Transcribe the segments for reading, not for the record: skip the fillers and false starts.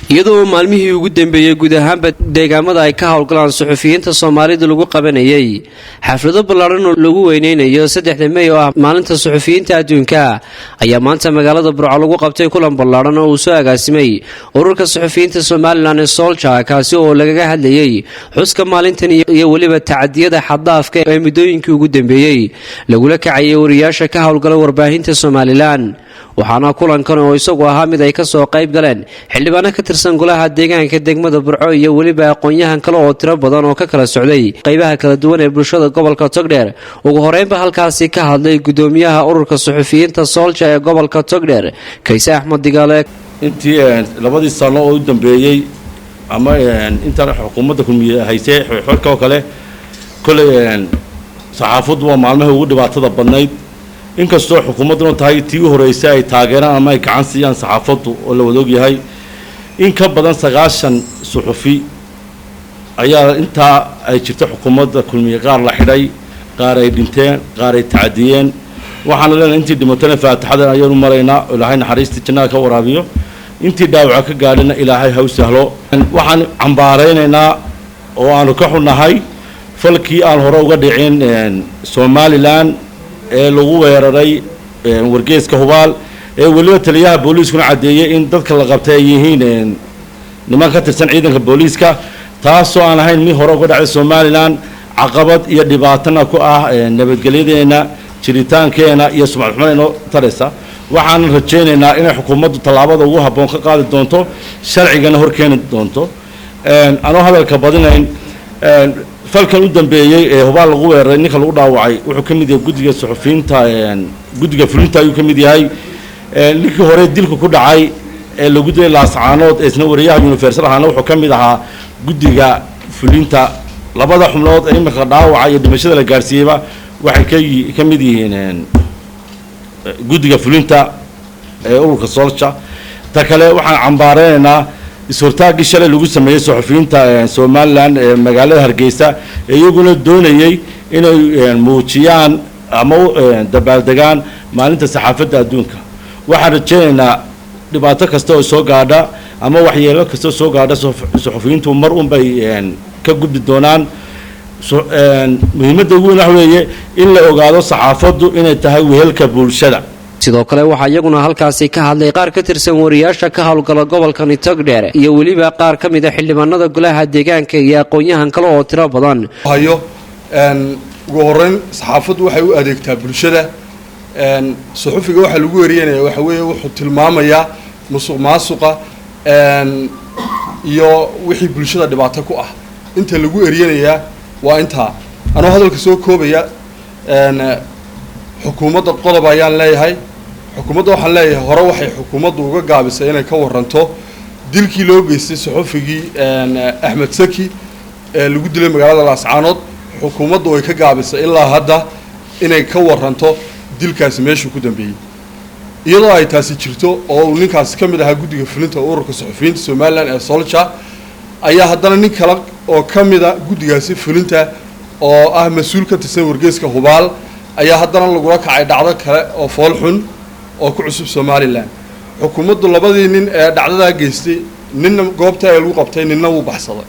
Iyadoo maalmihii ugu dambeeyey guud ahaanba deegaamada ay ka howlgalaan suxufiyiinta Soomaalida lagu qabanayay xaflado ballaadhan oo lagu weyneynayo 3-da Mey oo ah maalinta suxufiyiinta adduunka, ayaa maanta magaalada Burco lagu qabtay kulan ballaadhan oo uu soo agaasimay ururka suxufiyiinta Somaliland ee SOLJA, kaasi oo lagaga hadlayey xuska maalintan iyo weliba tacadiyada xad-dhaafka ee muddooyinkii ugu dambeeyey lagula kacayay wariyaasha ka howlgala warbaahinta Somaliland. Waxaana kulankan oo isagu ahaa mid ay kasoo qayb galeen xildhibaano ka tirsan golaha deegaanka degmada Burco iyo weliba aqoon-yahan kale oo tiro badan oo ka kala socday qaybaha kala duwan ee bulshada gobolka Togdheer. Ugu horeynba halkaasi ka hadlay gudoomiyaha ururka suxufiyiinta SOLJA ee gobolka Togdheer, Kayse Axmed Digaale. Intii 2dii sano oo u dambeeyey ama intaan xukuumadda Kulmiye haysay xorka oo kale, kolley saxaafaddu waa maalmaha ugu dhibaatada badnayd, inkastoo xukuumadduna tahay tii u horreysay ay taageeraan ama ay gacan siiyaan saxaafaddu oo la wada ogyahay. In ka badan 90 suxufi ayaa intaa ay jirta xukuumadda Kulmiye qaar la xidhay, qaar ay dhinteen, qaar ay tacadiyeen. Waxaana leenahay intii dhimatana faatixadan ayaanu maraynaa, Ilaahay naxariistii jannada ka waraabiyo, intii dhaawaca ka gaadhina Ilaahay ha u sahlo. Waxaan cambaaraynaynaa oo aanu ka xunnahay falkii aan hore uga dhicin Somaliland ee lagu weeraray wargeeska Hubaal, ee weliba taliyaha booliiskuna caddeeyey in dadka la qabtay ay yihiin niman ka tirsan ciidanka booliiska, taasoo aan ahayn mid hore uga dhacday Somaliland, caqabad iyo dhibaatana ku ah nabadgelyadeena, jiritaankeena iyo sumcad xumada inoo taraysa. Waxaanan rajaynaynaa inay xukuumaddu tallaabada ugu habboon ka qaadi doonto, sharcigana hor keeni doonto. Anoo hadalka badinayn, falkan u dambeeyey ee Hubaal lagu weeraray, ninka lagu dhaawacay wuxuu ka mid yahay guddiga suxufiyiinta, guddiga fulinta ayuu ka mid yahay. Ninkii hore dilku ku dhacay ee lagu dilay Laascaanood ee isna wariyaha Universal ahaana wuxuu ka mid ahaa guddiga fulinta. Labada xubnood ee iminka dhaawaca iyo dhimashada la gaarsiiyeyba waxay ka mid yihiin guddiga fulinta ee ururka SOLJA. Ta kale, waxaan cambaareynaysaa is-hortaaggii shalay lagu sameeyey suxufiyiinta Somaliland ee magaalada Hargeysa, ee iyaguna doonayey inay muujiyaan ama u dabaaldegaan maalinta saxaafadda adduunka. Waxaan rajaynaynaa dhibaato kasta oo soo gaadha ama waxyeelo kasta oo soo gaadha suxufiyiintu mar un bay ka gudbi doonaan. Muhiimadda ugu weyn waxa weeye in la ogaado saxaafaddu inay tahay wehelka bulshada. Sidoo kale waxaa iyaguna halkaasi ka hadlay qaar ka tirsan wariyaasha ka howlgala gobolkani Togdheer iyo weliba qaar ka mid a xildhibaanada golaha deegaanka iyo aqoon-yahan kale oo tiro badan. Hayo, ugu horeyn saxaafaddu waxay u adeegtaa bulshada. Suxufiga waxaa lagu eryanaya waxa weeye wuxuu tilmaamayaa musuq maasuqa iyo wixii bulshada dhibaato ku ah. Inta lagu eryanayaa waa intaa. Anoo hadalka soo koobaya, xukuumadda qodob ayaan leeyahay. Xukuumadda waxaan leeyahay, hore waxay xukuumaddu uga gaabisay inay ka waranto dilkii loo geystay suxufigii Axmed Saki ee lagu dilay magaalada Laascaanood. Xukuumaddu way ka gaabisay ilaa hadda inay ka waranto dilkaasi meeshuu ku dambeeyey, iyadoo ay taasi jirto oo uu ninkaasi ka mid ahaa guddiga fulinta ururka suxufiyiinta Somaliland ee SOLJA, ayaa haddana nin kale oo ka mida guddigaasi fulinta oo ah mas-uul ka tirsan wargeyska Hubaal ayaa haddana lagula kacay dhacdo kale oo fool xun oo ku cusub Somaliland. Xukuumaddu labadii nin ee dhacdadaa geystay, ninna goobta ee lagu qabtay, ninna wuu baxsaday.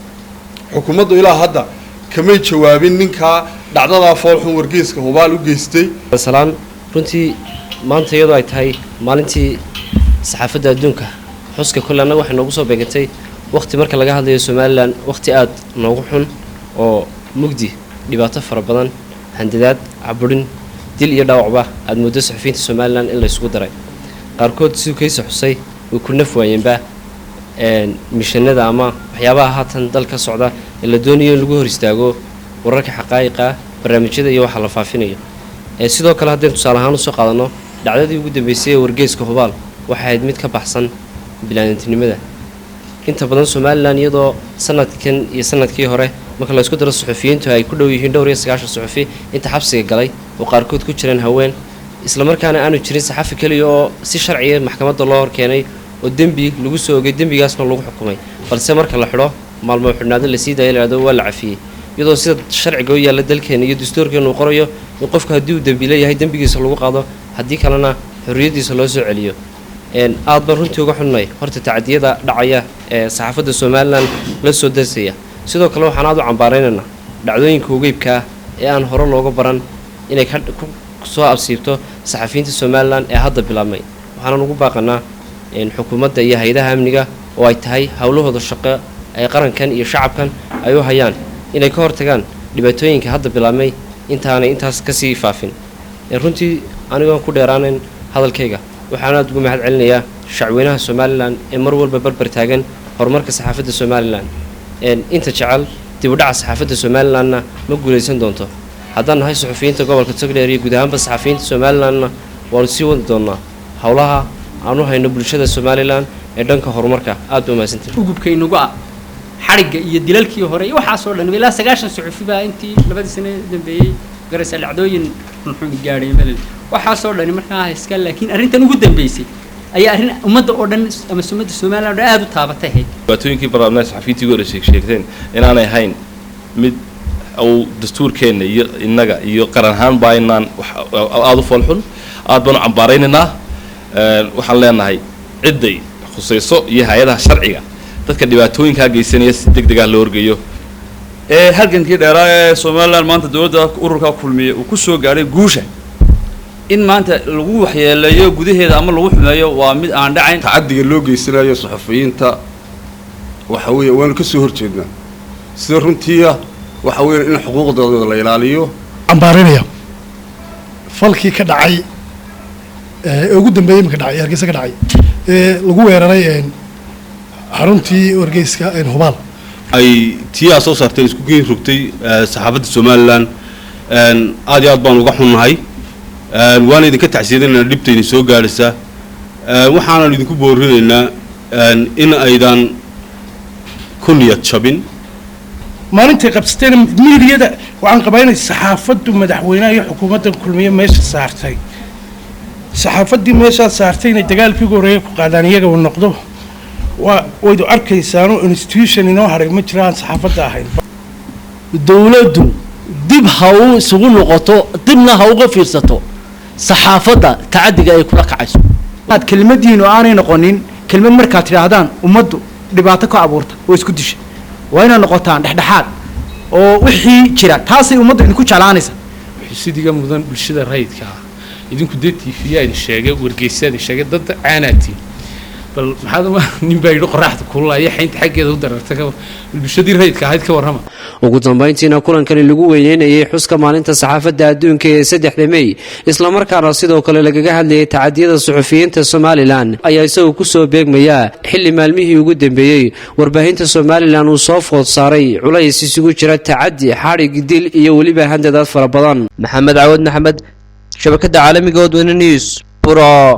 Xukuumaddu ilaa hadda kamay jawaabin ninkaa dhacdadaa fool xun wargeyska Hubaal u geystay. Salaan. Runtii maanta iyadoo ay tahay maalintii saxaafadda adduunka, xuska kolle annaga waxay noogu soo beegantay waqti marka laga hadlayo Somaliland waqti aada noogu xun oo mugdi, dhibaato fara badan, handadaad, caburin, dil iyo dhaawacba aada mooddo saxufiyiinta Somaliland in laysugu daray. Qaarkood, siduu Kaysa xusay, way ku naf waayeenba mishanada ama waxyaabaha haatan dal ka socda ee la doonayo in lagu hor istaago wararka xaqaa'iqa, barnaamijyada iyo waxa la faafinayo. Sidoo kale, haddaynu tusaale ahaan usoo qaadanno dhacdadii ugu dambeysay ee wargeyska Hubaal, waxay ahayd mid ka baxsan bini'aadantinimada. Inta badan Somaliland, iyadoo sanadkan iyo sanadkii hore marka la isku daro suxufiyiintu ay ku dhow yihiin dhowr iyo sagaashan suxufi inta xabsiga galay, oo qaarkood ku jiraan haween, islamarkaana aanu jirin saxafi keliya oo si sharciya maxkamadda loo horkeenay oo dembi lagu soo ogay, dembigaasna lagu xukumay, balse marka la xidho maalmo xidhnaado lasii daaya, lahahdo waa la cafiyey, iyadoo sida sharciga u yaalla dalkeena iyo dastuurkeena uu qorayo in qofku haddii uu dembi leeyahay dembigiisa lagu qaado, haddii kalena xorriyaddiisa loo soo celiyo. Aad baan runtii uga xunnay horta tacadiyada dhacaya ee saxaafadda Somaliland la soo darsaya. Sidoo kale waxaan aad u cambaaraynaynaa dhacdooyinka ugeybka ah ee aan hore looga baran inay ku soo absiibto saxafiyiinta Somaliland ee hadda bilaabmay. Waxaanan ugu baaqanaa xukuumadda iyo hay-adaha amniga, oo ay tahay howlahooda shaqo ay qarankan iyo shacabkan ay u hayaan, inay ka hortagaan dhibaatooyinka hadda bilaabmay intaanay intaas kasii faafin. Runtii anigoon ku dheeraanayn hadalkayga, waxaan aad ugu mahad celinayaa shacweynaha Somaliland ee mar walba barbar taagan horumarka saxaafadda Somaliland. Inta jecel dib u dhaca saxaafadda Somalilandna ma guulaysan doonto. Haddaan nahay suxufiyiinta gobolka Togdheer iyo guud ahaanba saxafiyiinta Somalilandna, waanu sii wadi doonnaa howlaha aan u hayno bulshada Somaliland ee dhanka horumarka. Aad ba umahadsantahi. Ugubka inagu ah xadhigga iyo dilalkii hore iyo waxaasoo dhan, ilaa 90 suxufi baa intii 2dii sane dambeeyey garaysa dhacdooyin xunxun gaadhay melel, waxaasoo dhani markaa iska. Laakiin arrintan ugu dambeysay ayaa arrin ummadda oo dhan ama ummadda Somaliland oo dhan aada u taabatay ahayd. Dhibaatooyinkii barnaamijka saxafiyiintii ugu horreysay sheegteen inaanay ahayn mid uu dastuurkeenna iyo innaga iyo qaran ahaan baa inaan wax aada u foolxun. Aad baan u cambaaraynaynaa. Waxaan leenahay cidday khusayso iyo hay-adaha sharciga dadka dhibaatooyinkaa geysanaya si deg deg ah loo horgeeyo. Ee halgankii dheeraa ee Somaliland maanta dowladda ururka Kulmiye uu ku soo gaadhay guusha, in maanta lagu waxyeeleeyo gudaheeda ama lagu xumeeyo waa mid aan dhacayn. Tacaddiga loo geysanayo suxufiyiinta waxa weeye waanu ka soo horjeednaa. Sida runtiia waxa weya in xuquuqdooda la ilaaliyo. Cambaarinaya falkii ka dhacay ee ugu dambeeyey imika dhacay, Hargeysa ka dhacay, ee lagu weeraray xaruntii wargeyska Hubaal. Ay tii aa soo saarteen isku geen rogtay saxaafadda Somaliland, aad iyo aad baan uga xunnahay, waana idinka tacsiyadinaynaa dhibta idin soo gaadhaysa. Waxaanan idinku boorinaynaa in aydan ku niyad jabin. Maalintay qabsateen miidiyada, waxaan qabaa inay saxaafaddu madaxweynaha iyo xukuumaddan Kulmiye meesha saartay. Saxaafaddii meeshaa saartay inay dagaalkii ugu horreeya ku qaadaan iyaga uu noqdo. Waa waydu arkaysaano, institution inoo hadhay ma jiraan saxaafadda ahayn. Dowladdu dib ha u isugu noqoto, dibna ha uga fiirsato saxaafadda tacaddiga ay kula kacayso. Aad kelmadiinu aanay noqonin kelmad markaad tidhaahdaan ummaddu dhibaato ka abuurta oo isku disha. Waa inaad noqotaan dhexdhexaad oo wixii jira, taasay ummaddu idinku jeclaanaysa. Xusidiga mudan bulshada rayidka ah, idinku dee TV-yaa idin sheegay, wargeysaa idin sheegay, dad caanaatiin. Bal maxaad nin baa yidhi qoraxda kululaya xaynta xaggeeda u dararta ka bulshadii rayidka ahayd ka warrama. Ugu dambayntiina, kulankani lagu weyneynayay xuska maalinta saxaafadda adduunka ee 3da Mey, islamarkaana sidoo kale lagaga hadlayay tacadiyada suxufiyiinta Somaliland, ayaa isagu kusoo beegmaya xilli maalmihii ugu dambeeyey warbaahinta Somaliland uu soo food saaray culays isugu jira tacadi, xadhig, dil iyo weliba handadaad fara badan. Maxamed Cawad Maxamed, shabakada caalamiga Odweyne News, Burco.